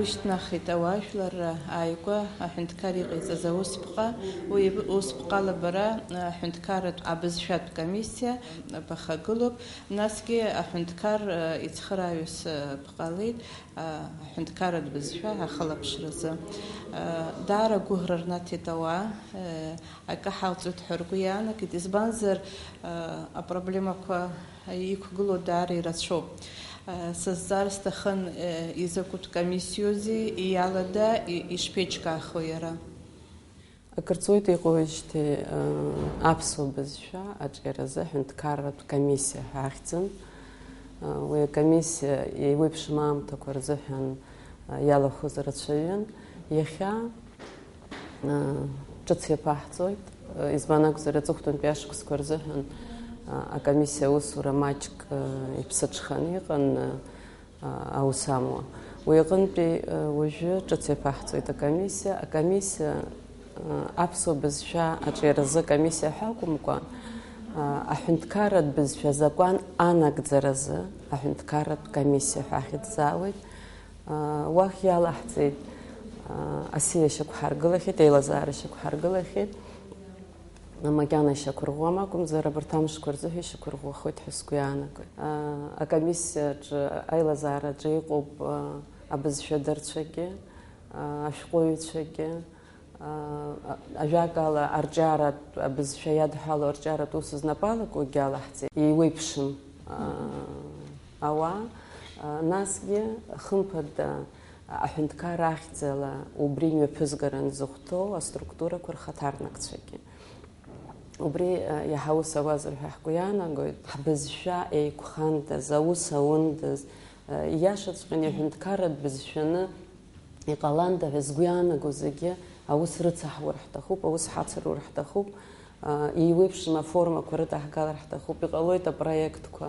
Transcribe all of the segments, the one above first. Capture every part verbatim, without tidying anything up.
Ишьҭнахит ауаажәларра ааигәа аҳәынҭқар иҟаиҵаз аусԥҟа. Уи усԥҟала бара аҳәынҭқарратә абызшәатә комиссиа бахагылоуп, насгьы аҳәынҭқар ицхырааҩыс бҟалеит аҳәынҭқарратә бызшәа ахылаԥшразы. Даара агәыӷра рнаҭеит ауаа, акы ҳалҵуеит ҳәа ргәы иаанагеит, избанзар, апроблемақәа иқәгылоу даара ирацәоуп. Сызҵаар сҭахын, изакәытә комиссиоузеи, иалада, и-, ишԥеиҿкаахо иара? Акыр ҵуеит иҟоуижьҭеи, аԥсуа бызшәа аҿиаразы аҳәынҭқарратә комиссиа ҳәа ахьӡын. Уи акомиссиа еиуеиԥшым аамҭақәа рзыҳәан иалахәыз рацәаҩын. Иахьа Ҿыц иаԥаҳҵоит, избан акәзар, аҵыхәтәантәи ашықәсқәа рзыҳәан акомиссиа аусура маҷк иԥсыҽханы иҟан аус амуа. Уи аҟынтәи уажәы ҿыц иаԥаҳҵоит акомиссиа. Акомиссиа аԥсуа бызшәа аҿиаразы акомиссиа ҳәа акәымкәа, аҳәынҭқарратә бызшәа азакәан анагӡаразы аҳәынҭқарратә комиссиа ҳәа ахьӡзаауеит. Уахь иалаҳҵеит, асиа шьақәҳаргылахьеит, аилазаара шьақәҳаргылахьеит. Макьана ишьақәырӷәӷәам акәымзар, абарҭ амшқәа рзыҳәа ишьақәырӷәӷәахоит ҳәа сгәы иаанагоит. Акомиссиаҿы, аилазаараҿы иҟоуп абызшәадырцәагьы, ашәҟәыҩҩцәагьы, ажәакала, арҿиаратә абызшәа иадҳәало арҿиаратә ус знапы алакугьы алаҳҵеит, еиуеиԥшым ауаа, насгьы, хымԥада, аҳәынҭқарра ахьӡала убри мҩаԥызгаран зыхәҭоу аструктурақәа рхаҭарнакцәагьы. Убри, иаҳа ус ауазар ҳәа ҳгәы иаанагоит, ҳбызшәа еиқәхандаз, аус аундаз, ииашаҵәҟьаны иҳәынҭқарратә бызшәаны иҟаланда ҳәа згәы иаанаго зегьы аус рыцаҳуар ҳҭахуп, аус ҳацырур ҳҭахуп, еиуеиԥшым аформақәа рыдаҳгалар ҳҭахуп, иҟалоит апроектқәа,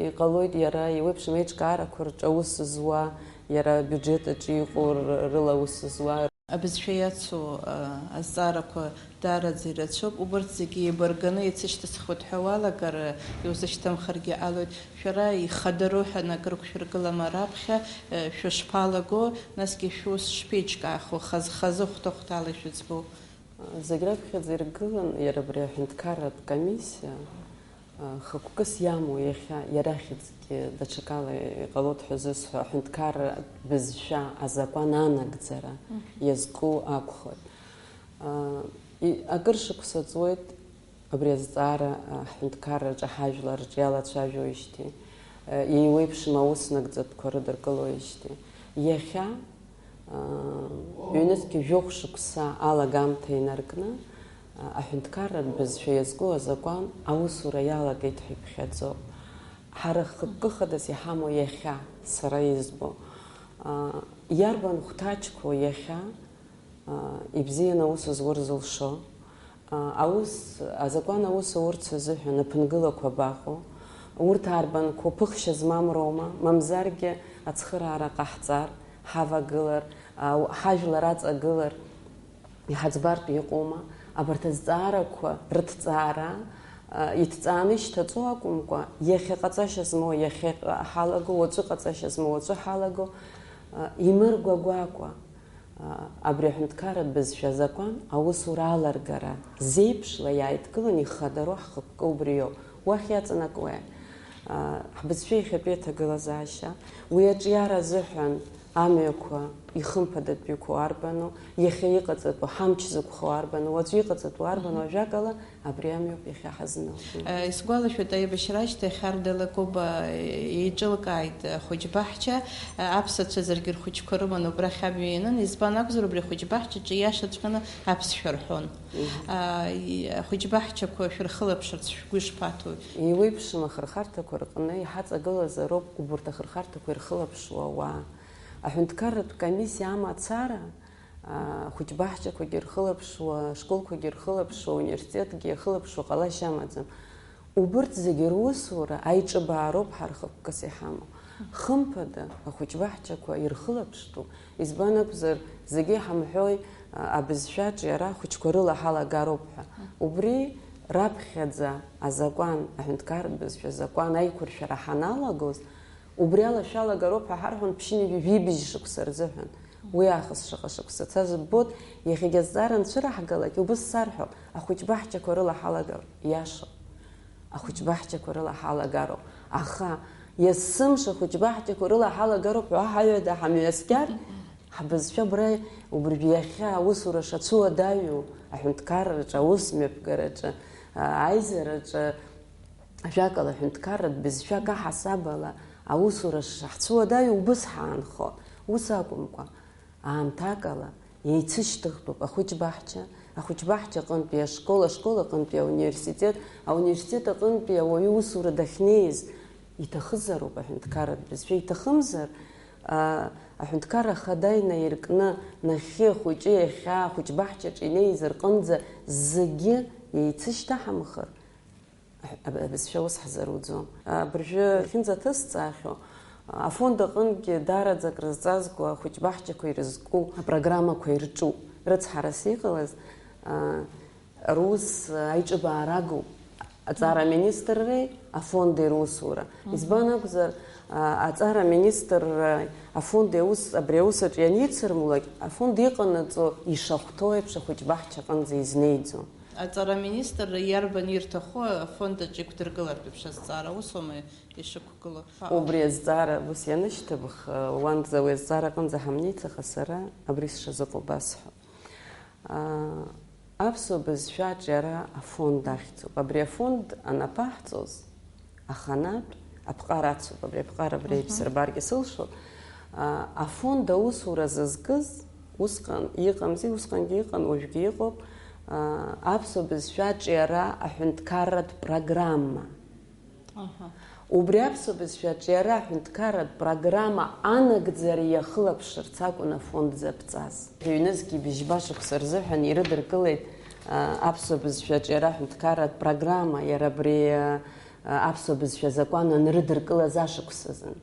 иҟалоит иара еиуеиԥшым аиҿкаарақәа рҿы аус зуа, иара абиуџьет аҿы иҟоу р-, рыла аус зуа. Абызшәа иацу, а, азҵаарақәа даараӡа ирацәоуп. Убырҭ зегьы еибарганы еицышьҭысхуеит ҳәа уалагар, иузышьҭымхыргьы ҟалоит. Шәара ихадароу ҳәа акыр шәыргылама раԥхьа, э, шәышԥалаго, насгьы шәус шԥеиҿкаахо, хаз-хазы хәҭа-хәҭала ишәыӡбоу? Зегь раԥхьаӡа иргылан иара абри аҳәынҭқарратә комиссиа. Хықәкыс иамоу иахьа, иара ахьӡгьы даҽакала иҟалоит ҳәа зысҳәо, аҳәынҭқарра бызшәа азакәан анагӡара Мгм. иазку акәхоит. И-, акыр шықәса ҵуеит абри азҵаара аҳәынҭқарраҿы ҳажәлар рҿы иалацәажәоижьҭеи, еиуеиԥшым аус нагӡатәқәа рыдыркылоижьҭеи. Иахьа Ҩнызқьи жәохә шықәса алагамҭа инаркны, аҳәынҭқарратә бызшәа иазку азакәан аусура иалагеит ҳәа иԥхьаӡоуп. Ҳара хықәкы хадас иҳамоу иахьа, сара избо, иарбан хәҭаҷқәоу иахьа ибзианы аус зур зылшо? Аус, азакәан аус аурц азыҳәан аԥынгылақәа абаҟоу? Урҭ арбанқәоу, ԥыхшьа змам роума, мамзаргьы ацхыраара ҟаҳҵар, ҳавагылар, ау-, ҳажәлар аҵагылар иҳаӡбартә иҟоума? Абарҭ азҵаарақәа рыҭҵаара, а, иҭҵааны ишьҭаҵо акәымкәа, иахьа ҟаҵашьа змоу иахьа ҳалаго, уаҵәы ҟаҵашьа змоу уаҵәы ҳалаго, а, имыргәагәакәа, Абри аҳәынҭқарратә бызшәа азакәан аусура аларгара зеиԥшла иааидкыланы ихадароу ҳхықәкы убриоуп. Уахь иаҵанакуеи? Ҳбызшәа иахьатәи аҭагылазаашьа, уи аҿиара азыҳәан амҩақәа ихымԥадатәиқәоу арбану, иахьа иҟаҵатәу, ҳамч зықәхо арбану, уаҵәы иҟаҵатәу арбану, Мгм. ажәакала, Абри амҩоуп иахьа ҳазну. Э, исгәалашәоит, аибашьра ашьҭахь Арда Лакоба, э, еиҿылкааит, э, ахәыҷбаҳча, э, аԥсацәа заргьы рхәыҷқәа рыманы убрахь амҩа ианын, избан акәзар, убри ахәыҷбаҳчаҿы иашаҵәҟьаны аԥсшәа рҳәон. Мгм. А, и-, ахәыҷбаҳчақәа шәырхылаԥшырц шәгәы ишԥаҭоу? Еиуеиԥшым ахырхарҭақәа рҟны иҳаҵагылазароуп убарҭ ахырхарҭақәа ирхылаԥшуа ауаа. Аҳәынҭқарратә комиссиа амацара, Ахәыҷбаҳчақәагьы ирхылаԥшуа, ашколқәагьы ирхылаԥшуа, ауниверситетгьы иахылаԥшуа ҟалашьа амаӡам. Убырҭ зегьы русура аиҿыбаароуп ҳара хықәкыс иҳамоу. Хымԥада, ахәыҷбаҳчақәа ирхылаԥштәу, избан акәзар, зегьы иҳамҳәои, а, абызшәаҿ иара ахәыҷқәа рыла ҳалагароуп ҳәа. Убри раԥхьаӡа азакәан, аҳәынҭқарратә бызшәа азакәан аиқәыршәара ҳаналагоз, Убри ала шәалагароуп ҳәа ҳарҳәон ԥшьынҩажәи жәибжь шықәса рзыҳәан. Уи аахыс шаҟа шықәса цаз ббоит, иахьагьы азҵаара анцәыраҳгалак, убыс сарҳәон, ахәыҷбаҳчақәа рыла ҳалагароуп, иашоуп. Ахәыҷбаҳчақәа рыла ҳалагароуп. Аха, есымша ахәыҷбаҳчақәа рыла ҳалагароуп ҳәа ҳаҩада ҳамҩаскьар, ҳбызшәа абра убыржәы иахьа аусура шацәуадаҩу, аҳәынҭқарраҿы, аусмҩаԥгараҿы, аизараҿы, ажәакала, аҳәынҭқарратә бызшәак аҳасабала аусура шаҳцәуадаҩу убыс ҳаанхон. Ус акәымкәа, аамҭакала еицышьҭыхтәуп ахәыҷбаҳча, ахәыҷбаҳча аҟынтәи ашкол, ашкол аҟынтәи ауниверситет, ауниверситет аҟынтәи ауаҩы усура дахьнеиз. Иҭахызароуп аҳәынҭқарратә бызшәа, иҭахымзар, а, аҳәынҭқарра ахада инаиркны, нахьхьи ахәыҷы иахьа ахәыҷбаҳчаҿы инеиз рҟынӡа зегьы еицышьҭаҳамхыр, Аб-, абызшәа ус ҳзаруӡом. Абыржәы ахьынӡаҭысҵаахьоу, афонд аҟынгьы даараӡа акрызҵазкуа ахәыҷбаҳчақәа ирызку апрограммақәа ирҿуп. Рыцҳарас иҟалаз, а, рус аиҿыбаара агуп аҵара аминистрреи афонди русура. Мгм. Избан акәзар, а, аҵара аминистрра афонди аус, абри аус аҿы ианицырмулак, афонд иҟанаҵо ишахәҭоу еиԥш ахәыҷбаҳча аҟынӡа изнеиӡом. Аҵара аминистрра иарбан ирҭаху афонд аҿы иқәдыргылартә еиԥш азҵаара усума ишықәгылоу? Убри азҵаара ус ианышьҭыбх, уанӡа уи азҵаара аҟынӡа ҳамнеицаха, сара абри сшазыҟоу басҳәап. Аа, аԥсуа бызшәа аҿиара афонд ахьӡуп. Абри афонд анапаҳҵоз, аханатә аԥҟара ацуп. Абри аԥҟара абри Мгм. ибсырбаргьы сылшоит. Аа, афонд аусура зызкыз, усҟан иҟамзи, усҟангьы иҟан, уажәгьы иҟоуп, аа, аԥсуа бызшәа аҿиара аҳәынҭқарратә программа. Аҳа. Убри аԥсуа бызшәа аҿиара аҳәынҭқарратә программа анагӡара иахылаԥшырц акәын афонд заԥҵаз. Ҩнызқьи быжьба шықәса рзыҳәан ирыдыркылеит, аа, аԥсуа бызшәа аҿиара аҳәынҭқарратә программа, иара абри, аа, аԥсуа бызшәа азакәан анрыдыркылаз ашықәс азын.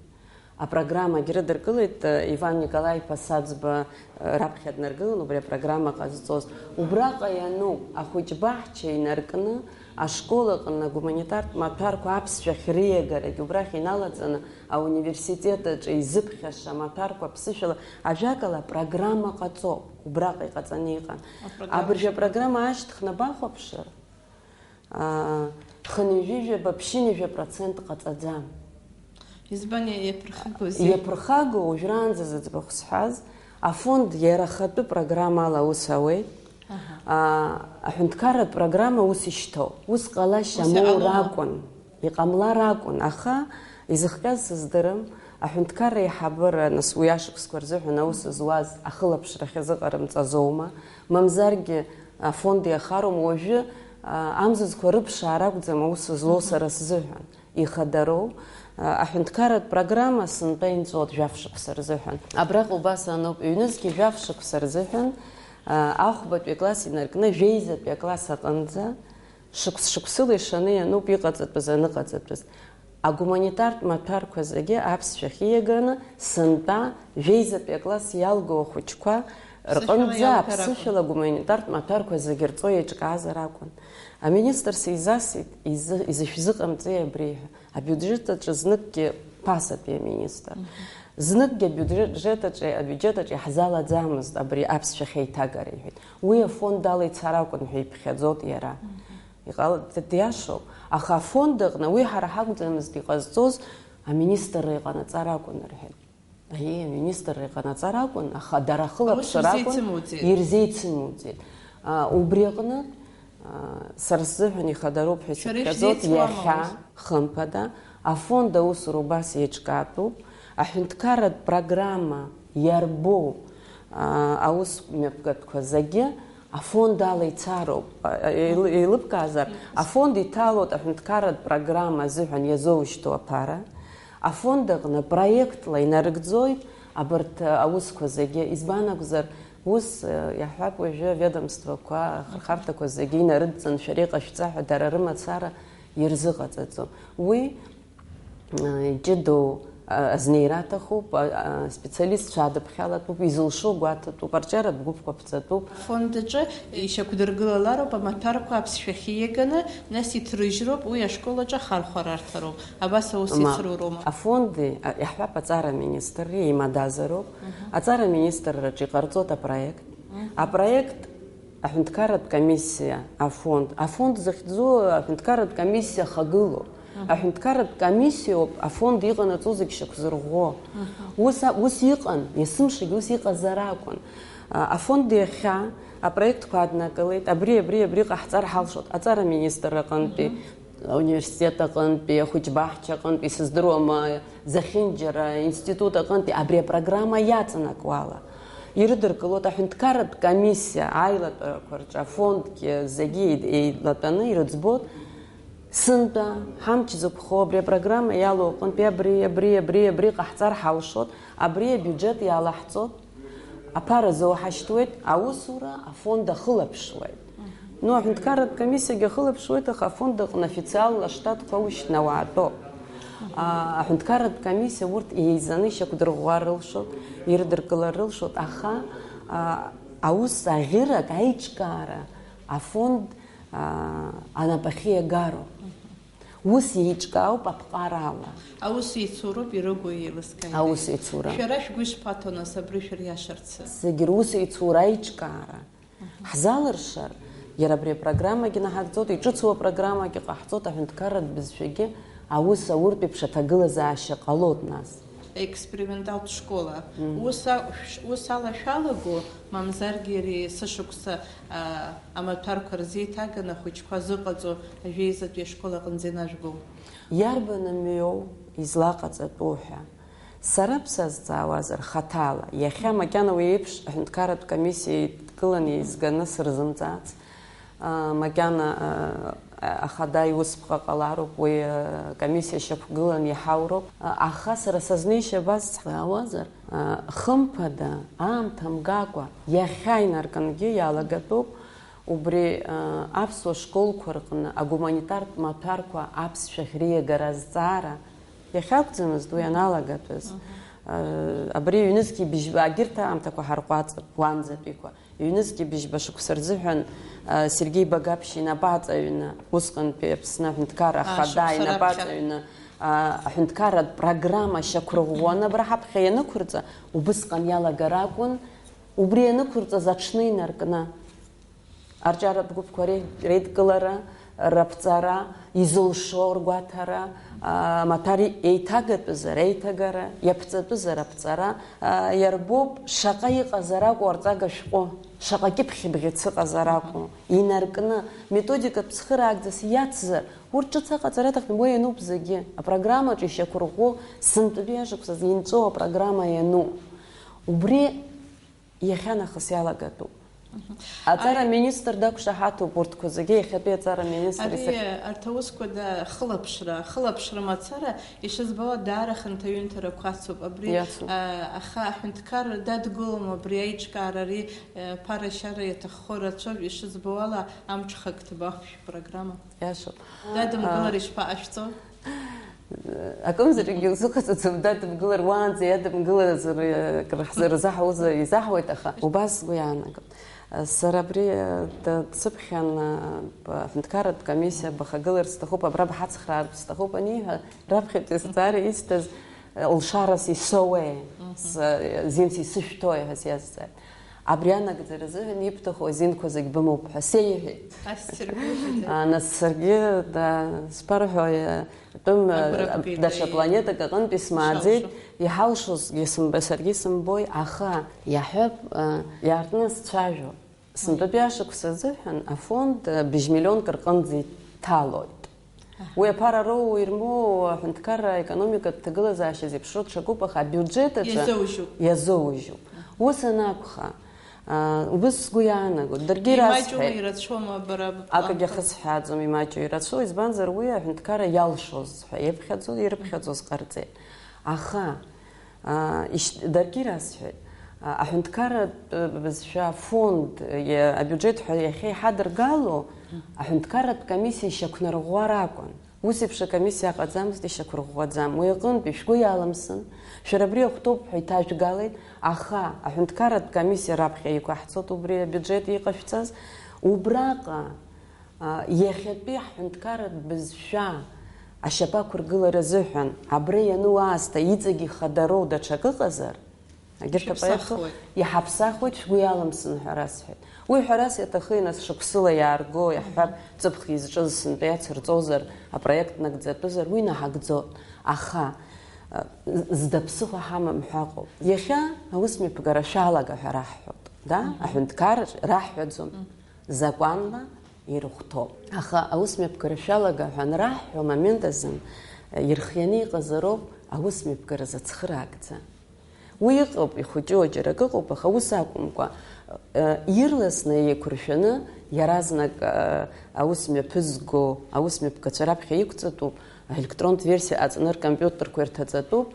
Апрограммагь рыдыркылеит, э, Иван Николаи-иԥа Саӡба, э, раԥхьа днаргылан, убри апрограмма ҟазҵоз. Убраҟа иануп, ахәыҷбаҳча инаркны, ашкол аҟны агуманитартә маҭәарқәа аԥсшәа ахьриагарагь убрахь иналаҵаны, ауниверситет аҿы изыԥхьаша амаҭәарқәа ԥсышәала, ажәакала, апрограмма ҟаҵоуп, убраҟа иҟаҵаны иҟан. Апрограмма Абыржәы апрограмма ашьҭыхны бахәаԥшыр, аа, хынҩажәижәаба, ԥшьынҩажәа процент ҟаҵаӡам. Избан иа-, иаԥырхагоузеи? Иаԥырхагоу, уажәраанӡа зыӡбахә сҳәаз, афонд иара ахатәы программала аус ауеит. Аҳа. Аа, аҳәынҭқарратә программа ус ишьҭоу, ус ҟалашьа Ус амоур иҟалома? акәын, иҟамлар акәын, аха изыхҟьаз сыздырам, аҳәынҭқарра аиҳабыра, нас, уи ашықәсқәа рзыҳәан аус зуаз ахылаԥшра ахьазыҟарымҵазоума, мамзаргьы афонд иахароума, уажәы, аа, амзызқәа рыԥшаара акәӡам аус злоу Мгм. сара сзыҳәан. Ихадароу, а, аҳәынҭқарратә программа сынтәа инҵәоит жәаф шықәса рзыҳәан. Абраҟа убас ануп, ҩнызқьи жәаф шықәса рзыҳәан, а, ахәбатәи акласс инаркны жәеизатәи акласс аҟынӡа шықәс-шықәсыла ишаны иануп иҟаҵатәыз, аныҟаҵатәыз. Агуманитартә маҭәарқәа зегьы аԥсшәахь ииаганы, сынтәа жәеизатәи акласс иалгоу ахәыҷқәа Ԥсышәала рҟынӡа иалгар акәын. аԥсышәала агуманитартә маҭәарқәа зегьы рҵо еиҿкаазар акәын. Аминистр сизасит, изы-, изышәзыҟамҵеи абри ҳәа. Абиуџьет аҿы зныкгьы, ԥасатәи аминистр, Мгм. зныкгьы абиуџьет аҿы, абиуџьет аҿы иаҳзалаӡамызт абри аԥсшәахь аиҭагара, иҳәеит. Уи афонд ала ицар акәын ҳәа иԥхьаӡоит иара. Мгм. Иҟала-, д-, диашоуп. Аха афонд аҟны уи ҳара ҳакәӡамызт иҟазҵоз, аминистрра иҟанаҵар акәын, рҳәеит. Аиеи, аминистрра иҟанаҵар акәын, аха дара ахылаԥшра Аус акәын, рзеицымуӡеит. ирзеицымуӡеит. А, убри аҟны, а, сара сзыҳәан ихадароуп ҳәа Шәара исыԥхьаӡоит ишәзеицуама иахьа, ус? хымԥада, афонд аусура убас еиҿкаатәуп, аҳәынҭқарратә программа иарбоу, а, аус мҩаԥгатәқәа зегьы афонд ала ицароуп. А, а, еил-, еилыбкаазар, афонд иҭалоит аҳәынҭқарратә программа азыҳәан иазоушьҭоу аԥара, афонд аҟны проектла инарыгӡоит абарҭ аусқәа зегьы. Избан акәзар, ус, э, иаҳҳәап, уажәы аведомствақәа, ахырхарҭақәа зегьы инарыдҵан, шәара иҟашәҵа ҳәа дара рымацара ирзыҟаҵаӡом. Уи, э, иҷыдоу, Азнеира аҭахуп, специалистцәа адыԥхьалатәуп, изылшо гәаҭатәуп, арҿиаратә гәыԥқәа ԥҵатәуп. Афонд аҿы ишьақәдыргылалароуп амаҭәарқәа аԥсшәахьы иаганы, нас иҭрыжьроуп, уи ашкол аҿы ахархәара арҭароуп. Абас аус Мап. Ицруроума? Афонди, а, иаҳҳәап, аҵара аминистрреи еимадазароуп. Мгм. Аҵара аминистрраҿы иҟарҵоит апроект. Мгм. Апроект аҳәынҭқарратә комиссиа, афонд. Афонд захьӡу аҳәынҭқарратә комиссиа хагылоуп. Мгм. Аҳәынҭқарратә комиссиоуп афонд иҟанаҵо зегь шьақәзырӷәӷәо. Мгм. Ус, ус иҟан, есымшагьы ус иҟазар акәын. А, афонд иахьа апроектқәа аднакылеит, абри, абри, абри ҟаҳҵар ҳалшоит. Аҵара аминистрра аҟынтәи, Мгм. Ауниверситет аҟынтәи, ахәыҷбаҳча аҟынтәи, сыздыруам, а, зехьынџьара институт аҟынтәи абри апрограмма иаҵанакуала. Ирыдыркылоит аҳәынҭқарратә комиссиа аилатәарақәа рҿы афондгьы зегьы еи-, еилатәаны ирыӡбоит. Сынтәа ҳамч зықәхо абри апрограмма иалоу аҟынтәи абри, абри, абри, абри ҟаҳҵар ҳалшоит, абри абиуџьет иалаҳҵоит, аԥара зоуҳашьҭуеит, аусура афонд ахылаԥшуеит. Ну, аҳәынҭқарратә комиссиагьы ахылаԥшуеит, аха афонд аҟны официалла аштатқәа аушьҭны ауаа тәоуп. А, аҳәынҭқарратә комиссиа урҭ еизаны ишьақәдырӷәӷәар рылшоит, ирыдыркылар рылшоит, аха, а, аус аӷьырак, аиҿкаара афонд, а, анапахьы иагароуп. Ус еиҿкаауп аԥҟарала. Аус еицуроуп ирыгу еилыскааит. Аус еицура. Шәара шәгәы ишԥаҭоу, нас, абри шәыриашарцы? Зегь рус еицура аиҿкаара. Ҳзалыршар, иара абри апрограммагьы наҳагӡоит, иҿыцу апрограммагьы ҟаҳҵоит, аҳәынҭқарратә бызшәагьы аус ауртә еиԥш аҭагылазаашьа ҟалоит нас. Експерименталтә школа. Мм. Ус а-, шә-, ус ала шәалаго, мамзаргьы ари сышықәса, а, амаҭәарқәа рзеиҭаганы ахәыҷқәа зыҟаҵо ажәеизатәи ашкол аҟынӡа инажәгоу? Иарбан амҩоу излаҟаҵатәу ҳәа? Сара бсазҵаауазар, хаҭала, иахьа макьана уи еиԥш аҳәынҭқарратә комиссиа еидкыланы еизганы сырзымҵаац, а, макьана, а, ахада иусԥҟа ҟалароуп, уи, а, комиссиа шьақәгыланы иҳауроуп. А, аха сара сазнеишьа базҵаауазар, а, хымԥада, аамҭа мгакәа, иахьа инаркынгьы иалагатәуп, убри, а, аԥсуа школқәа рҟны агуманитартә маҭәарқәа аԥсшәахь риагара азҵаара, иахьакәӡамызт уи аналагатәыз. Мгм. Э, абри ҩнызқьи быжьба, агьырҭ аамҭақәа ҳарҟәаҵып, уанӡатәиқәа. Ҩнызқьи быжьба шықәса рзыҳәан, э, Сергеи Багаԥшь инапы аҵаҩны, усҟантәи Аԥсны аҳәынҭқарра А, ахада шықәса инапы раԥхьа. Аҵаҩны, а, аҳәынҭқарратә программа шьақәырӷәӷәаны абра ҳаԥхьа ианықәырҵа, убысҟан иалагар акәын, убри ианықәырҵаз аҽны инаркны. Арҿиаратә гәыԥқәа ре-, реидкылара, раԥҵара, изылшо ргәаҭара, а, маҭәар еиҭагатәызар, еиҭагара, иаԥҵатәызар аԥҵара, а, иарбоуп шаҟа иҟазар акәу арҵага шәҟәы, шаҟа кьыԥхь бӷьыц ыҟазар акәу, инаркны, методикатә цхыраагӡас иацзар, урҭ ҿыц аҟаҵара аҭахӡам, уи иануп зегьы, апрограммаҿы ишьақәырӷәӷәо, сынтәатәи ашықәсазы инҵәоу апрограмма иану. Убри иахьанахыс иалагатәуп. Мгм. Аҵара Ари- аминистр дақәшаҳаҭуп урҭқәа зегьы, иахьатәи аҵара аминистр Ари исыр- арҭ аусқәа да-, хылаԥшра, хылаԥшра мацара, ишызбауа, даара хынҭаҩынҭарақәа ацуп. Абри, Иацуп. А, аха аҳәынҭқарра дадгылом абри аиҿкаара, ари, а, ԥарашьара иаҭаххо рацәоуп, ишызбауала, амҽхак ҭбахә шәпрограмма. Иашоуп. Дадымгылар А, ишԥаҟашәҵо? Акымзаракгьы узыҟаҵаӡом, дадымгылар, уаанӡа иадымгыларазар, акыр ҳзырзаҳауазар, изаҳауеит, аха убас сгәы иаанагоит. Сара абри, д-, дсыԥхьан, аҳәынҭқарратә комиссиа бахагылар сҭахуп, абра бҳацхраар сҭахуп аниҳәа, раԥхьатәи азҵаара исҭаз, лшарас исоуеи, Мгм. с-, зинс исышәҭои ҳәа сиазҵааит. Абри анагӡара азыҳәан ибҭаху азинқәа зегь бымоуп ҳәа сеиҳәеит. Ассир гәыӷит. А, нас саргьы, да, сбарҳәо, атәым, Агәра а, бгеит, даҽа аи. Планетак аҟынтә исмааӡеит, Шалшо. Иҳалшозгьы сымб-, саргьы сымбои, аха иаҳҳәап, а, иаартны сцәажәо. Сынтәатәи ашықәс азыҳәан афонд, а, быжь миллионк рҟынӡа иҭалоит. Аҳа. Уи аԥара роуа ирмоу аҳәынҭқарра аекономикатә ҭагылазаашьа зеиԥшроу ҽакуп, аха абиуџьет аҿы Иазоужьуп. Иазоужьуп. Ус анакәха, аа, убыс сгәы иаанагоит. Даргьы Имаҷума, ирасҳәеит. Ирацәоума бара быпланқәа? Акагьы ахысҳәааӡом, имаҷу ирацәоу, избанзар уи аҳәынҭқарра иалшоз ҳәа иԥхьаӡо, ирыԥхьаӡоз ҟарҵеит. Аха, аа, ишь-, даргьы ирасҳәеит. А, аҳәынҭқарратә бызшәа афонд, иа-, абиуџьет ҳәа иахьа иҳадыргало, аҳәынҭқарратә комиссиа ишьақәнарӷәӷәар акәын. Ус еиԥш акомиссиа ҟаӡамызт, ишьақәырӷәӷәаӡам. Уи аҟынтәи шәгәы иалымсын, шәара абри ахәҭоуп ҳәа иҭажәгалеит, аха аҳәынҭқарратә комиссиа раԥхьа иқәаҳҵоит убри абиуџьет иҟашәҵаз. Убраҟа, а, иахьатәи ҳҳәынҭқарратә бызшәа ашьапы ақәыргылара азыҳәан абра иану аасҭа иҵегь ихадароу даҽак ыҟазар, егьырҭ апоетцәа Иҳаԥсахуеит. Иҳаԥсахуеит, шәгәы иалымсын ҳәа расҳәеит. Уи ҳәарас иаҭахи, нас, шықәсыла иаарго, иаҳҳәап, ҵыԥх изҿыз сынтәа иацырҵозар, апроект нагӡатәызар, уи наҳагӡоит. Аха, э, з-, зда ԥсыхәа ҳамам ҳәа ыҟоуп. Иахьа аусмҩаԥгара шәалага ҳәа раҳҳәоит, да? Мгм. Аҳәынҭқар раҳҳәаӡом, Мгм. закәанла ирыхәҭоуп. Аха аусмҩаԥгара шәалага ҳәа анраҳҳәо амомент азын, э, ирхианы иҟазароуп аусмҩаԥгара зыцхыраагӡа. Уи ыҟоуп, ихәыҷу џьарак ыҟоуп, аха ус акәымкәа, э, ирласны еиқәыршәаны, иаразнак, э, аус мҩаԥызго, аус мҩаԥгацәа раԥхьа иқәҵатәуп, аелектронтә версиа ҟаҵаны ркомпиутерқәа ирҭаҵатәуп,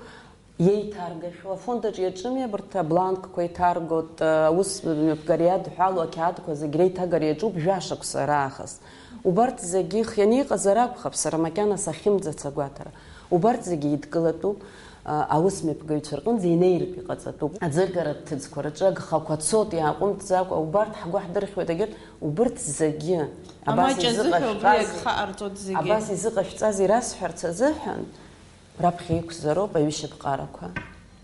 иеиҭаргахьоу, афонд аҿы иаҿыми абарҭ абланкқәа, еиҭаргоит, э, аус мҩаԥгара иадҳәалоу ақьаадқәа зегь реиҭагара иаҿуп жәашықәса раахыс. Убарҭ зегьы ихианы иҟазар акәхап, сара макьана сахьымӡац агәаҭара. Убарҭ зегьы еидкылатәуп, а, аусмҩаԥгаҩцәа рҟынӡа инеиртә иҟаҵатәуп. Аӡыргаратә ҭыӡқәа рҿы агхақәа цоит иааҟәымҵӡакәа, убарҭ ҳгәы ҳдырхьуеит, егьырҭ убырҭ зегьы абас Амаҷ азыҳәа убри изыҟашәҵаз, агха ҟарҵоит зегьы. Абас изыҟашәҵаз ирасҳәарц азыҳәан, раԥхьа иқәзароуп аҩышьаԥҟарақәа.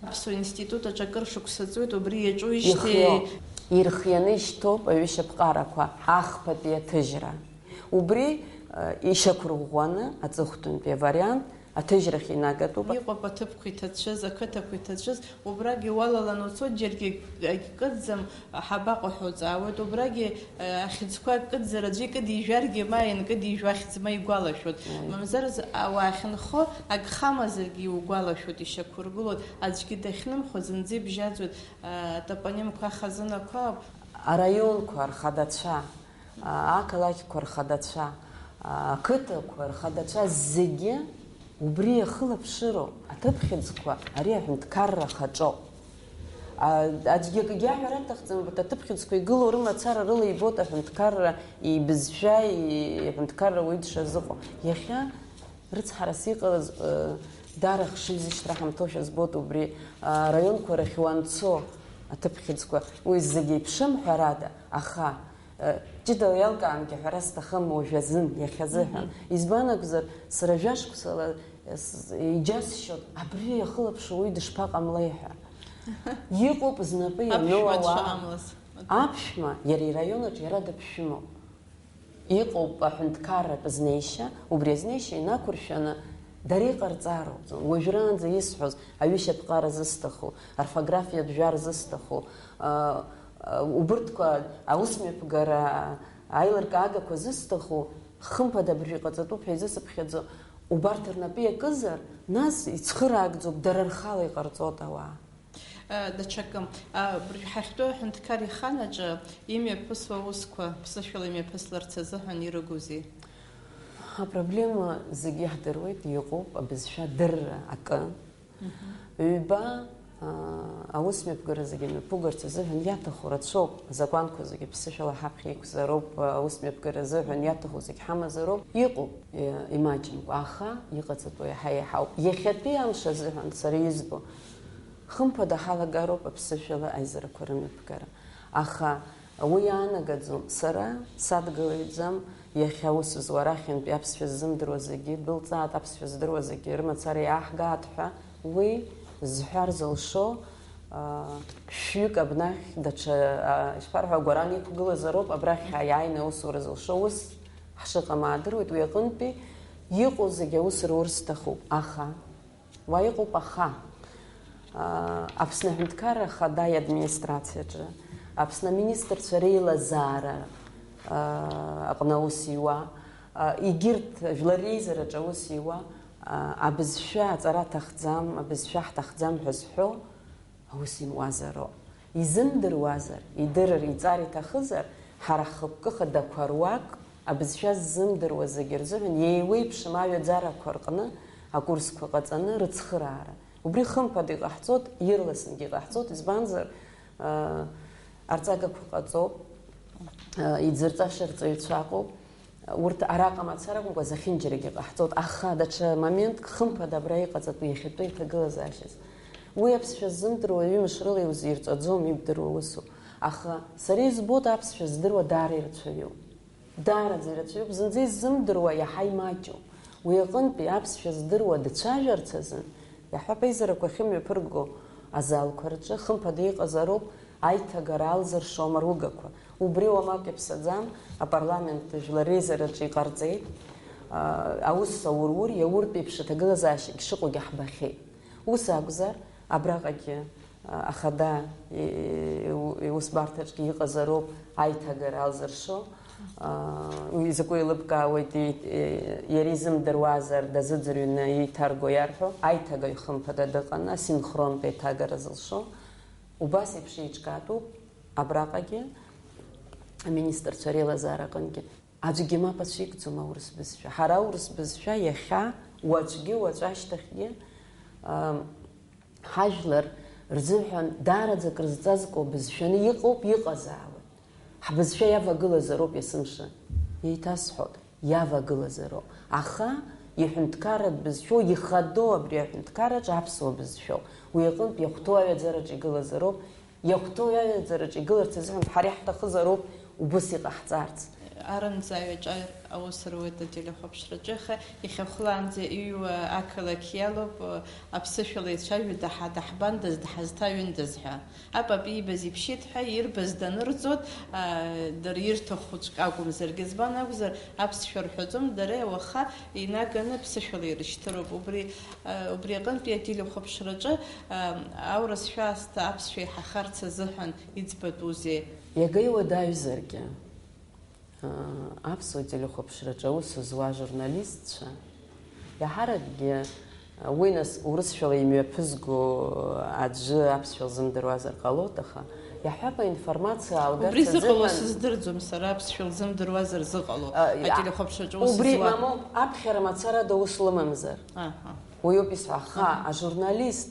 Аԥсуа институт аҿы акыр шықәса ҵуеит, убри иаҿуижьҭеи Ихио, ирхианы ишьҭоуп аҩышьаԥҟарақәа, ахԥатәи аҭыжьра. Убри, э, ишьақәырӷәӷәаны аҵыхәтәантәи авариант аҭыжьрахь инагатәуп. Иҟоуп аҭыԥқәа иҭацәыз, ақыҭақәа иҭацәыз, убрагьы уалаланы уцоит, џьаргьы ак-, акы кыдӡам, ҳабаҟоу ҳәа уҵаауеит, убрагьы, э, ахьӡқәа кыдзар аӡәы икыдижәаргьы, ма ианкыдижәо ахьӡ ма игәалашәоит. Аи. Мамзараз ауаа ахьынхо, ак хамазаргьы иугәалашәоит, ишьақәыргылоит, аӡәгьы дахьнымхо зынӡа ибжьаӡуеит, э, атопонимқәа, ахазынақәа. Араионқәа рхадацәа, ақалақьқәа рхадацәа, ақыҭақәа рхадацәа зегьы убри иахылаԥшыроуп аҭыԥхьыӡқәа ари аҳәынҭқарра ахаҿоуп. А, аӡәгьы акгьы аҳәара аҭахӡам, убарҭ аҭыԥхьыӡқәа игылоу рымацара рыла ибоит аҳәынҭқарра ибызшәа, и-, аҳәынҭқарра уаҩы дшазыҟоу. Иахьа рыцҳарас иҟалаз, э, даара ахшыҩзышьҭра ҳамҭошәа збоит убри, а, араионқәа рахь уанцо аҭыԥхьыӡқәа, уи зегь еиԥшым, ҳәарада, аха, э, ҷыдала иалкаангьы ҳәара сҭахым уажәазын, иахьазыҳәан. Мгм. Избан акәзар, сара жәашықәсала, э, с-, иџьасшьоит, абри иахылаԥшуа уаҩы дышԥаҟамлеи ҳәа. Иҟоуп знапы иану Аԥшәма ауаа. Дшыҟамлаз. Аԥшәма, иара ираион аҿы иара дыԥшәмоуп. Иҟоуп аҳәынҭқарратә знеишьа, убри азнеишьа инақәыршәаны дара иҟарҵароуп. Уажәраанӡа исҳәоз, аҩышьаԥҟара зысҭаху, орфографиатә жәар зысҭаху, а, а, убырҭқәа аусмҩаԥгара аилыркаагақәа зысҭаху, хымԥада абыржәы иҟаҵатәуп ҳәа изысыԥхьаӡо, убарҭ рнапы иакызар, нас ицхыраагӡоуп, дара рхала иҟарҵоит ауаа. Даҽакы, абыржә ҳахьтәоу аҳәынҭқар иханаҿы имҩаԥысуа аусқәа ԥсышәала имҩаԥысларц азыҳәан ирыгузеи? Апроблема зегьы иаҳдыруеит, иҟоуп абызшәа адырра акы. Мгм. Ҩба, а, аусмҩаԥгара зегьы мҩаԥугарц азыҳәан иаҭаху рацәоуп, азакәанқәа зегьы ԥсышәала ҳаԥхьа иқәзароуп, аусмҩаԥгара азыҳәан иаҭаху зегь ҳамазароуп. Иҟоуп, е, имаҷымкәа, аха иҟаҵатәу иаҳа еиҳауп. Иахьатәи амш азыҳәан сара избо, Хымԥада ҳалагароуп аԥсышәала аизарақәа рымҩаԥгара. Аха уи иаанагаӡом, сара садгылаҩӡам, иахьа аус зуа арахьынтәи аԥсшәа ззымдыруа зегьы дәылҵаат, аԥсшәа здыруа зегьы рымацара иааҳгаат ҳәа, уи зҳәар зылшо, аа, шәҩык абнахь даҽа, аа, ишԥарҳәо, агәаран иқәгылазароуп, абрахь иааины аусура зылшо ус ҳшыҟам аадыруеит, уи аҟынтәи иҟоу зегьы аус рур сҭахуп, аха Уа иҟоуп аха, аа, Аԥсны Аҳәынҭқарра Ахада иадминистрациаҿы, Аԥсны аминистрцәа реилазаара, аа, аҟны аус иуа, аа, егьырҭ жәлар реизараҿы аус иуа, аа, абызшәа аҵара аҭахӡам, абызшәа ҳҭахӡам ҳәа зҳәо, Аус имуазароуп. Изымдыруазар, идырыр, иҵар иҭахызар, ҳара ҳхықәкы хадақәа руак, абызшәа ззымдыруа зегьы рзыҳәан еиуеиԥшым аҩаӡарақәа рҟны акурсқәа ҟаҵаны рыцхыраара. Убри хымԥада иҟаҳҵоит, ирласынгьы иҟаҳҵоит, избанзар, ыы, арҵагақәа ҟаҵоуп, ыы, иӡырҵаша рҵаҩцәа ыҟоуп. Урҭ араҟа мацара акәымкәа, зехьынџьарагьы ҟаҳҵоит, аха даҽа моментк, хымԥада, абра иҟаҵатәу иахьатәи иҭагылазаашьаз. Уи аԥсшәа ззымдыруа ҩымш рыла иузирҵәаӡом, ибдыруа усуп. Аха сара избоит аԥсшәа здыруа даара ирацәаҩуп. Даараӡа ирацәаҩуп, зынӡа иззымдыруа иаҳа имаҷуп. Уи аҟынтәи аԥсшәа здыруа дцәажәарц азын, иаҳҳәап, аизарақәа ахьымҩаԥырго азалқәа рҿы, хымԥада, иҟазароуп аиҭагара алзыршо амаругақәа. Убри уамак иаԥсаӡам, апарламент жәлар реизараҿы иҟарҵеит, а, аус аурур, иауртә еиԥш аҭагылазаашьагь шыҟоугьы ҳбахьеит. Ус акәзар, абраҟагьы, а, ахада, и-, и-, иусбарҭаҿгьы иҟазароуп аиҭагара алзыршо. А, уи изакәу еилыбкаауеит, и-, и-, иара изымдыруазар, дазыӡырҩны еиҭарго иарҳәо, аиҭагаҩ хымԥада дыҟаны, асинхронтә еиҭагара зылшо. Убас еиԥш еиҿкаатәуп абраҟагьы, аминистрцәа реилазаараҟынгьы. Аӡәгьы мап ацәикӡом аурыс бызшәа. Ҳара аурыс бызшәа иахьа, уаҵәгьы, уаҵәы ашьҭахьгьы, ам, ҳажәлар рзыҳәан даараӡа крызҵазкуа бызшәаны иҟоуп, иҟазаауеит. Ҳбызшәа иавагылазароуп есымша. Еиҭасҳәоит, иавагылазароуп. Аха иҳәынҭқарратә бызшәоу, ихадоу абри аҳәынҭқарраҿы аԥсуа бызшәоуп. Уи аҟынтә иахәҭоу аҩаӡараҿы игылазароуп. Иахәҭоу аҩаӡараҿы игыларц азыҳәан ҳара иаҳҭахызароуп убыс иҟаҳҵарц. Арымӡаа ҩаҿа аус руеит ателехәаԥшраҿы, аха иахьа хәлаанӡа иҩуа ақалақь иалоуп, аԥсышәала ицәажәо, даҳа-, даҳбандаз, дҳазҭаҩындаз ҳәа. Апап иибаз иԥшьеит ҳәа ирбаз данырҵоит, а, дара ирҭахуҵәҟьа акәымзаргьы, избан акәзар, аԥсшәа рҳәаӡом, дара уаха инаганы ԥсышәала ирышьҭыроуп. Убри, а, убри аҟынтәи ателехәаԥшраҿы, а, аурысшәа аасҭа аԥсшәа иҳахарц азыҳәан иӡбатәузеи? Иага иуадаҩзаргьы, а, аԥсуа телехәаԥшраҿы аус зуа ажурналистцәа, иаҳаракгьы, а, уи нас урысшәала имҩаԥызго аӡәы аԥсшәа лзымдыруазар ҟалоит, аха иаҳҳәап, аинформациа аалгарц Убри зыҟало азыҳәан сыздырӡом сара, аԥсшәа лзымдыруазар зыҟало, А, иа-, ателехәаԥшраҿы ус убри зуа. Мамоу, аԥхьара мацарада ус лымамзар. Аҳа. Уиоуп исҳәо, аха Аҳа. Ажурналист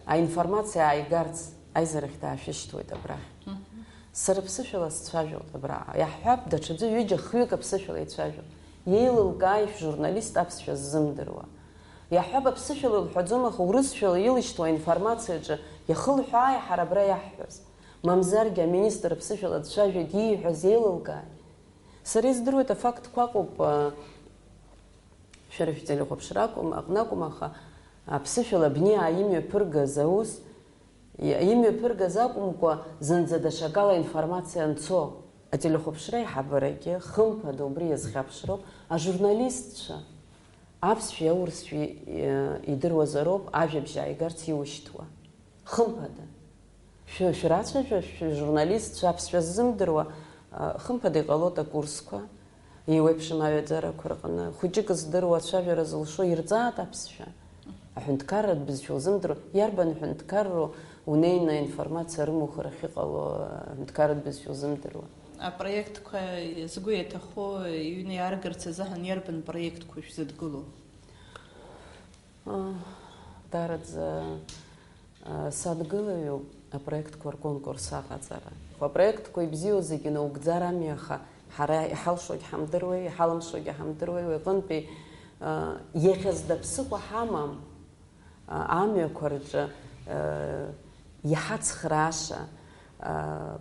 аинформациа ааигарц аизарахь даашәышьҭуеит абрахь. Мгм. Сара ԥсышәала сцәажәоит абраҟа. Иаҳҳәап, даҽаӡәы ҩыџьа-хҩык аԥсышәала ицәажәоит. Иеилылкааи шәжурналист аԥсшәа ззымдыруа? Иаҳҳәап, аԥсышәала илҳәаӡом, аха урысшәала илышьҭуа аинформациаҿы иахылҳәааи ҳара абра иаҳҳәаз? Мамзаргьы аминистр аԥсышәала дцәажәеит, ииҳәаз еилылкааи? Сара издыруеит, афактқәа акәуп, а, шәара шәтелехәаԥшра акәым, аҟны акәым, аха аԥсышәала абни аимҩаԥыргаз аус, и-, имҩаԥыргаз акәымкәа, зынӡа даҽакала информациа анцо, ателехәаԥшра аиҳабарагьы, хымԥада, убри иазхьаԥшроуп, ажурналистцәа аԥсшәеи аурысшәеи, э, идыруазароуп ажәабжь ааигарц иушьҭуа. Хымԥада. Шәы-, шәрацәажәа, шәжурналистцәа аԥсшәа ззымдыруа, а, хымԥада иҟалоит акурсқәа, еиуеиԥшым аҩаӡарақәа рҟны. Хәыҷык здыруа, ацәажәара зылшо ирҵаат аԥсшәа. Аҳәынҭқарратә бызшәа узымдыруа, иарбан ҳәынҭқарроу унеины аинформациа рымухыр ахьыҟало, аҳәынҭқарратә бызшәа узымдыруа? Апроектқәа згәы иаҭаху иҩны иааргарц азыҳәан иарбан проектқәа шәзыдгылоу? Даараӡа, а, садгылаҩуп апроектқәа рконкурс аҟаҵара. Апроектқәа ибзиоу зегьы наугӡар ами, аха ҳара иҳалшогь ҳамдыруеи, иҳалымшогьы ҳамдыруеи, уи аҟынтәи, а, иахьа зда ԥсыхәа ҳамам, а, амҩақәа рҿы, а, иҳацхрааша, а,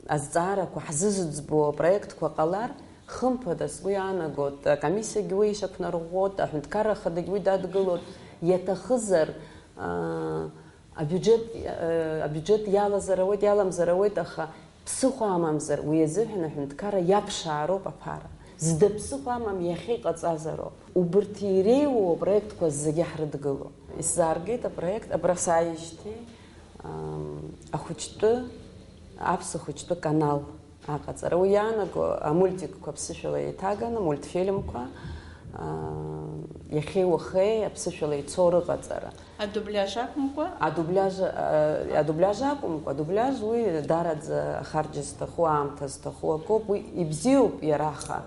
азҵаарақәа ҳзызыӡбо апроектқәа ҟалар, хымԥада, сгәы иаанагоит, акомиссиагьы уи ишьақәнарӷәӷәоит, аҳәынҭқарра ахадагь уи дадгылоит, иаҭахызар, а, абиуџьет, а, абиуџьет иалазар ауеит, иаламзар ауеит, аха ԥсыхәа амамзар, уи азыҳәан аҳәынҭқарра иаԥшаароуп аԥара. Зда ԥсыхәа амам иахьа иҟаҵазароуп. Убырҭ иреиуоу апроектқәа зегьы ҳрыдгылоуп. Исзааргеит апроект, абра сааижьҭеи, ам, ахәыҷтәы, аԥсуа хәыҷтәы канал аҟаҵара. Уи иаанаго амультикқәа ԥсышәала еиҭаганы, амультфильмқәа, а, иахьеи уахеи аԥсышәала ицо рыҟаҵара. Адубляж акәымкәа? Адубляж, а, адубляж акәымкәа, адубляж уи даараӡа ахарџь зҭаху, аамҭа зҭаху акоуп, уи ибзиоуп иара, аха,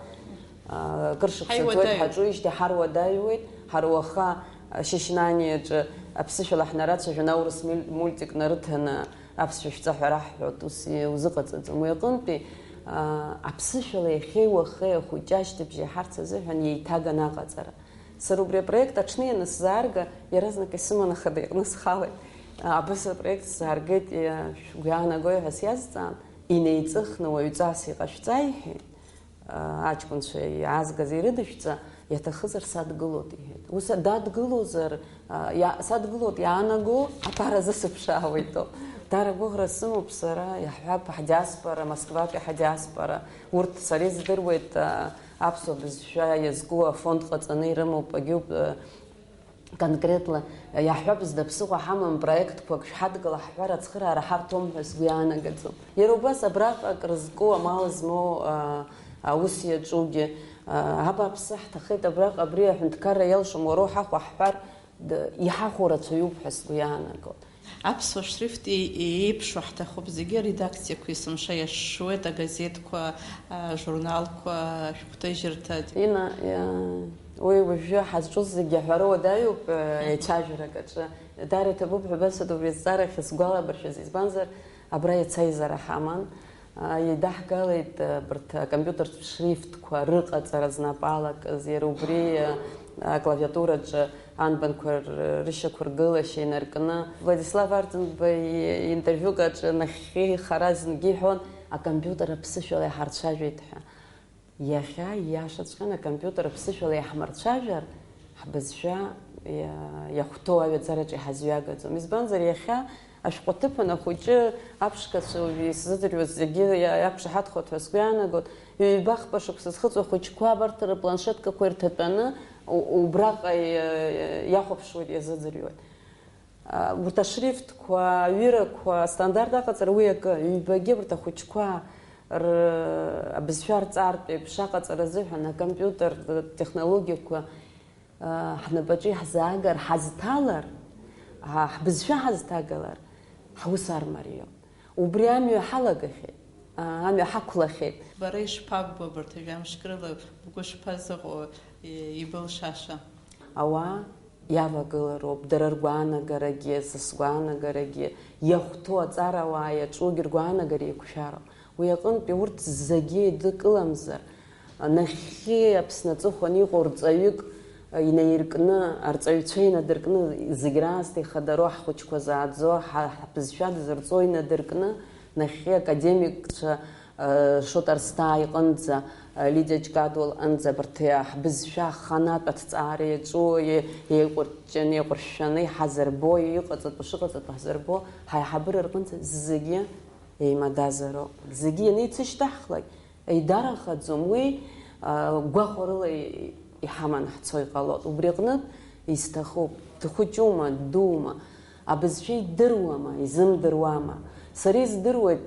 а, акыр шықәса ҵуеит ҳаҿуижьҭеи, ҳаруадаҩуеит, ҳара уаха, а, Шьышьнаниаҿы аԥсышәала ҳнарацәажәон, аурыс миль-, мультик нарыҭаны аԥсшәа шәҵа ҳәа раҳҳәоит, ус и-, узыҟаҵаӡом. Уи аҟынтәи, Аԥсышәала иахьеи уахеи ахәыҷы ашьҭыбжь иаҳарц азыҳәан еиҭаган аҟаҵара. Сара убри апроект аҽны ианысзаарга, иаразнак исыман, аха дыҟьны схалеит. Абас апроект сзааргеит, шәгәы иаанагои ҳәа сиазҵаан, инеиҵыхны уаҩҵас иҟашәҵа иҳәеит. Аҷкәынцәа иаазгаз ирыдышәҵа, иаҭахызар садгылоит, иҳәеит. Ус дадгылозар, а, иа-, садгылоит иаанаго аԥара азы сыԥшаауеит, ауп. Дара гәыӷра сымоуп сара, иаҳҳәап, ҳдиаспора, Москватәи ҳдиаспора, урҭ сара издыруеит, а, аԥсуа бызшәа иазку афонд ҟаҵаны ирымоуп, агьуп, а, конкретла, иаҳҳәап, зда ԥсыхәа ҳамам проектқәак шәҳадгыла ҳҳәар, ацхыраара ҳарҭом ҳәа сгәы иаанагаӡом. Иара убас абраҟа акрызку амал змоу, а, аус иаҿугьы, а, абааԥсы, ҳҭахеит абраҟа абри аҳәынҭқарра иалшом уара уҳахәа ҳҳәар, д-, иҳахәо рацәаҩуп ҳәа сгәы иаанагоит. Аԥсуа шрифт и-, и-, еиԥшу ҳҭахуп зегьы, аредакциақәа есымша иашшуеит, агазеҭқәа, а, ажурналқәа, ашәҟәҭыжьырҭа. Ина, иа-, уи уажәы ҳазҿу зегьы аҳәара уадаҩуп, а, еицәажәарак аҿы. Даара иҭабуп ҳәа басҳәоит убри азҵаарахь сгәалабыршәаз, избанзар, абра иаца аизара ҳаман. А, еидаҳгалеит, а, абарҭ акомпиутертә шрифтқәа рыҟаҵара знапы алакыз, иара убри, а, аклавиатураҿы анбанқәа р-, рышьақәыргылашьа инаркны. Владислав Арӡынба и-, интервиук аҿы нахьхьи хара зынгьы иҳәон, акомпиутер аԥсышәала иҳарцәажәеит ҳәа. Иахьа, ииашаҵәҟьаны, акомпиутер аԥсышәала иаҳмырцәажәар, ҳбызшәа иа-, иахәҭоу аҩаӡараҿы иҳазҩагаӡом. Избанзар, иахьа ашәҟәы аҭыԥан ахәыҷы аԥшқацәа уажәы исзыӡырҩуаз зегьы иа-, иақәшаҳаҭхоит ҳәа сгәы иаанагоит. Ҩба-хԥа шықәса зхыҵуа ахәыҷқәа абарҭ рыпланшеткақәа ирҭатәаны у-, убраҟа иа-, иахәаԥшуеит, иазыӡырҩуеит. А, урҭ ашрифтқәа, аҩырақәа, астандарт аҟаҵара уи акы, ҩбагьы абарҭ ахәыҷқәа р-, абызшәа рҵартә еиԥш аҟаҵара азыҳәан акомпиутертә технологиақәа, а, ҳнапаҿы иаҳзаагар, ҳазҭалар, а, ҳбызшәа ҳазҭагалар, ҳус армариоуп. Убри амҩа ҳалагахьеит, а, амҩа ҳақәлахьеит. Бара ишԥаббо абарҭ ажәамшк рыла, бгәы шԥазыҟоу, и-, ибылшаша? Ауаа иавагылароуп, дара ргәаанагарагьы, са сгәаанагарагьы, иахәҭоу аҵарауаа иаҿугьы ргәаанагара еиқәшәароуп. Уи аҟынтәи урҭ зегьы еидкыламзар, нахьхьи Аԥсны аҵыхәан иҟоу рҵаҩык инаиркны, арҵаҩцәа инадыркны, зегь раасҭа ихадароу, ҳхәыҷқәа зааӡо, ҳа-, ҳбызшәа дызырҵо инадыркны, нахьхьи академикцәа Шоҭарсҭаа иҟынӡа, Лидиа Ҷкадуа лҟынӡа абарҭ ҳбызшәа аханатә аҭҵаара иаҿу, е-, еиҟәырҷҷаны, еиҟәыршәшәаны иҳазырбо, иҟаҵатәу шыҟаҵатәу ҳзырбо, ҳаиҳабыра рҟынӡа зегьы еимадазароуп. Зегьы ианеицышьҭаҳхлак, еидарахаӡом, уи, а, гәахәарыла и-, иҳаманы ҳцо иҟалоит. Убри аҟнытә исҭахуп, дхәыҷума, ддуума, абызшәа идыруама, изымдыруама. Сара издыруеит,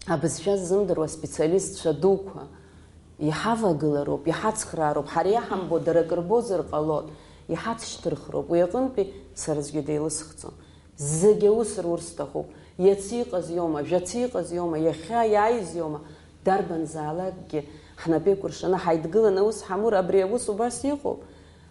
Абызшәа ззымдыруа специалистцәа дуқәа иҳавагылароуп, иҳацхраароуп, ҳара иаҳамбо дара акыр бозар ҟалоит, иҳацшьҭырхроуп, уи аҟынтәи сара аӡәгьы деилысхӡом. Зегь аус рур сҭахуп. Иацы иҟаз иоума, жәацы иҟаз иоума, иахьа иааиз иоума, дарбанзаалакгьы ҳнапы еикәыршаны ҳаидгыланы аус ҳамур, абри аус убас иҟоуп.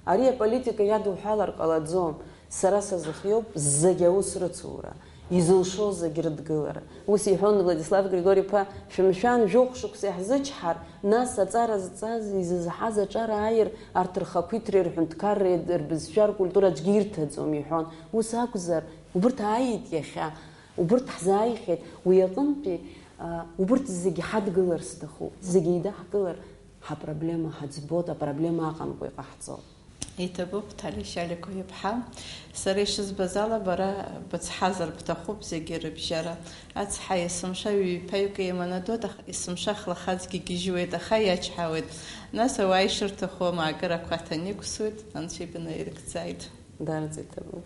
Ари аполитика иадуҳәалар ҟалаӡом. Сара сазыхиоуп зегь аус рыцура, изылшо зегь рыдгылара. Ус иҳәон Владислав Григори-иԥа, шәымшәан, жәохә шықәса иаҳзычҳар, нас аҵара зҵаз, изызҳаз аҿар ааир, арҭ рхақәиҭреи рҳәынҭқарреи рбызшәа ркультура аӡәгьы ирҭаӡом, иҳәон. Ус акәзар, убырҭ ааит иахьа, убырҭ ҳзааихьеит, уи аҟынтәи, а, убырҭ зегь ҳадгылар сҭахуп, зегь еидаҳкылар, ҳапроблема ҳаӡбоит, апроблема аҟамкәа иҟаҳҵоит. Иҭабуп, Ҭали Шьаликовиԥҳа. Сара ишызбаз ала, бара быцҳазар бҭахуп зегьы рыбжьара. Ацҳа есымша ҩеиԥаҩык еиманадоит, аха есымша хлахаҵгьы гьежьуеит, аха иачҳауеит. Нас ауаа ишырҭаху амаакырақәа аҭаны иқәсуеит, анцәа ибаны ирыгӡааит. Даараӡа иҭабуп.